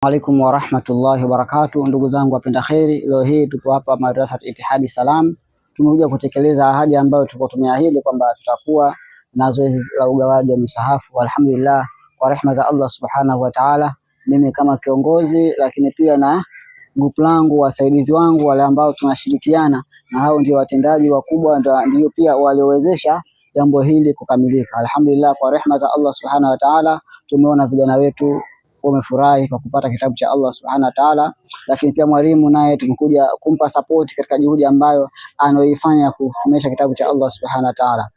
Alaikum warahmatullahi wabarakatuh, ndugu zangu wapenda kheri, leo hii tupo hapa Madrasa Ittihadi Salam. Tumekuja kutekeleza ahadi ambayo tulikuwa tumeahidi kwamba tutakuwa na zoezi la ugawaji wa misahafu. Alhamdulillah, kwa rehma za Allah subhanahu wa ta'ala, mimi kama kiongozi, lakini pia na grupu langu, wasaidizi wangu wale ambao tunashirikiana na hao ndio watendaji wakubwa, ndio pia waliowezesha jambo hili kukamilika. Alhamdulillah, kwa rehma za Allah subhanahu wa ta'ala, tumeona vijana wetu wamefurahi kwa kupata kitabu cha Allah subhanahu wa ta'ala, lakini pia mwalimu naye tumekuja kumpa support katika juhudi ambayo anaoifanya kusomesha kitabu cha Allah subhanahu wa ta'ala.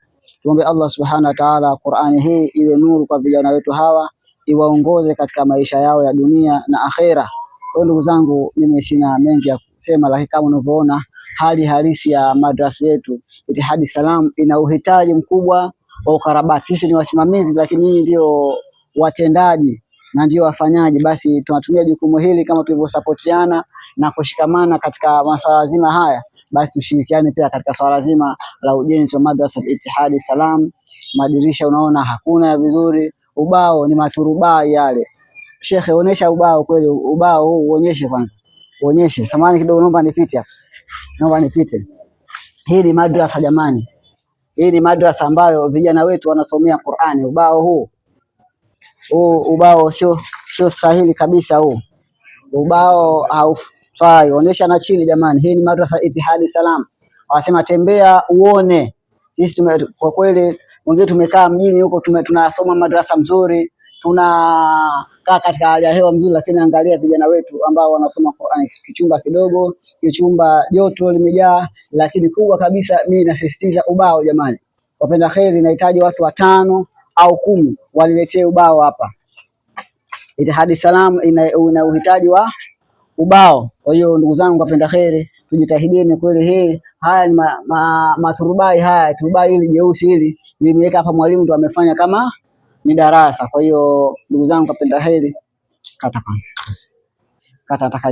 Tuombe Allah subhanahu wa ta'ala, Qur'ani hii iwe nuru kwa vijana wetu hawa, iwaongoze katika maisha yao ya dunia na akhera. Kwa ndugu zangu, mimi sina mengi ya kusema, lakini kama unavyoona hali halisi ya madrasa yetu Ittihadi Salam ina uhitaji mkubwa wa ukarabati. Sisi ni wasimamizi, lakini nyinyi ndio watendaji na ndio wafanyaji, basi tunatumia jukumu hili kama tulivyosapotiana na kushikamana katika masuala zima haya, basi tushirikiane pia katika swala zima la ujenzi wa madrasa Ittihadi Salam. Madirisha unaona hakuna ya vizuri, ubao ni maturubai yale. Shekhe, onesha ubao kweli, ubao huu uonyeshe kwanza, uonyeshe. Samahani kidogo, naomba nipite hapa, naomba nipite. Hii ni madrasa jamani, hii ni madrasa ambayo vijana wetu wanasomea Qur'ani. Ubao huu huu ubao sio stahili kabisa, huu ubao haufai. Onyesha na chini jamani, hii ni madrasa Ittihadi Salam. Wanasema tembea uone. Sisi kwa kweli wengine tumekaa mjini huko tunasoma madrasa mzuri, tunakaa katika hali ya hewa mzuri, lakini angalia vijana wetu ambao wanasoma Qur'ani, kichumba kidogo, kichumba joto limejaa, lakini kubwa kabisa mimi nasisitiza ubao jamani. Wapenda kheri, nahitaji watu watano au 10 waniletee ubao hapa. Ittihadi Salam ina uhitaji wa ubao. Kwa hiyo ndugu zangu wapenda kheri, tujitahidini kweli. Hii haya ni maturubai haya, turubai hili jeusi hili nimeweka hapa, mwalimu ndo amefanya kama ni darasa. Kwa hiyo ndugu zangu wapenda kheri, kata kwanza, kata.